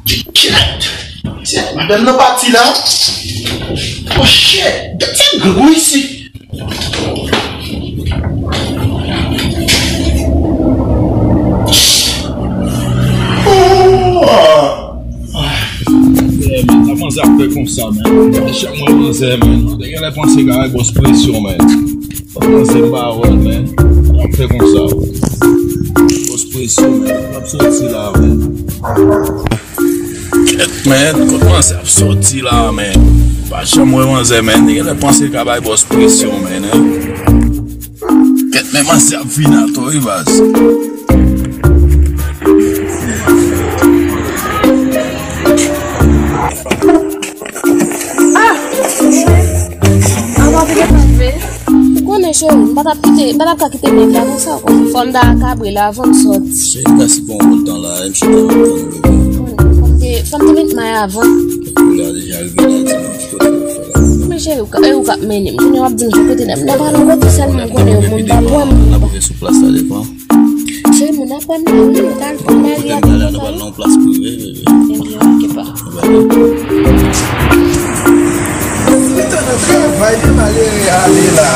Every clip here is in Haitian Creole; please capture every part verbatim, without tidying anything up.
Shit! Shit, madanm nan pati la. Oh shit! Gad sa grangou isi. Oh! Yeah, man, sa manzè ap fè konsa, man. Chak mwen manzè, man. Te genlè panse ka bay bòs presyon, man. Manzè m pa wè, man. Ap fè konsa. Bòs presyon, man. Ap soti la, man. Kèt, man. Kot manzè ap soti la, man? Pa janm wè manzè, man. Te genlè panse ka bay bòs presyon, man, hein. Kèt, men manzè ap vin atò, wi, baz. Ah! Avan te gentan rive. Ou konnen, cheri, m pa t ap kite, m pa t ap ka kite nèg la konsa, ou konnen. Fò m ta kabre l avan m sòti. Cheri, m ta si bon wòl tan la, m chita m ap tann bebe. Fò m te, fò m te met may avan. Ou la deja rive la, di mwen ki kote ou fè la. Men cheri, ou ka, e ou k ap mennen m. Kounye a w ap di m ki kote n ap, n ap al yon kote sèlman m konnen yon moun pa pran m. N ap rive sou plas la devan. Cheri, moun ap pran nan ri, yo t al pran nan ri ak tout sa. Kote n prale a, nou pral nan yon plas prive, bebe. Ebyen, oke, pa. Nou prale. Ou t nan travay, de malere ale la.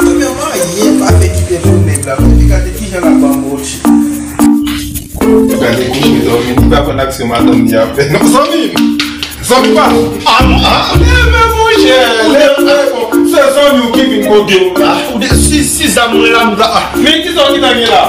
Premyèman, anyen pa fè kite pou nèg la. Mwen te gade kijan l ap ban m wotch. Gade kouche zanmi, li pa konn aksyon madanm li ap fè. Non, zanmi m! Zanmi pa. Ah, non, ah, leve, monchè, leve, bon. Se zanmi w ki vin kote w la. Ou de, si, si zam mwen la, m ta, ah. Men ki sa w gentan gen la?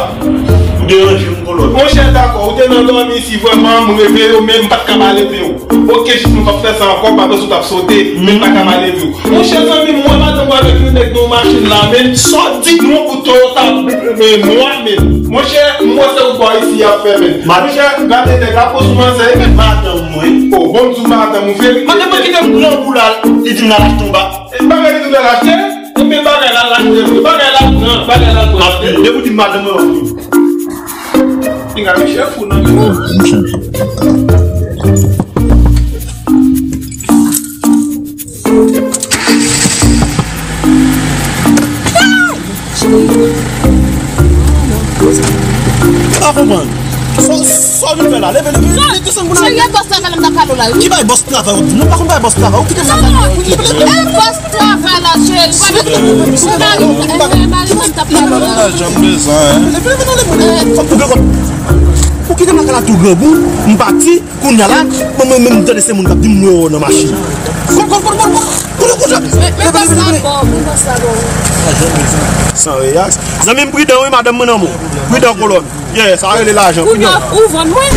Ou deranje m, kolòn. Monchè, dakò, ou te nan dòmi, si vrèman m reve w, men m pa t ka pa leve w. Oke, jis nou p ap fè sa ankò, pa bezwen w t ap sote, men m pa ka pa leve w. Monchè, zanmi m, mwen madanm mwen avèk yon nèg nan yon machin la, men sòti nou pou Toyota, men mwen, men. Monchè, m wè se wout bò isi y ap fè, men. Monchè, gade nèg la, pran sou manzè, men madanm mwen. O, bon, m di w madanm ou, vye. Madanm mwen kite m grangou la, li di m l al achte yon ba. E bagay li di w l al achte? Ebyen, bagay la, l achte, bagay la, pran, bagay la, pran. Depi w di m madanm mwen, w ap vin. Pinga, men chèf ou nan men. Pa konprann. Sa, sa w vin fè la? Leve, leve, leve, desann pou n ale. Cheri, e bòs travay la m t ap pale w la, wi. Ki bay bòs travay? Nou pa konn bay bòs travay. Ou kite sa. Non, non, e bòs travay la, cheri. Mari, mari mwen t ap pale w la. Lajan bezwen, hein. Leve, leve, non, leve, leve. Fòk ou gen kòb. Ou kite m lakay la tou grangou, m pati. Kounye a la, mwen, mwen menm, m tande se moun k ap di m mwen wè w nan machin. Kòl, kòl, kòl, kòl, kòl. Kounye a, kounye a. Men, men bòs la bon, men bòs la bon. San reyaks. Zanmi m, pridan wi, madanm mwen nan men w. Pridan, kolòn. Yeah, sa rele lajan, pridan. Kounye a, ou vann mwen.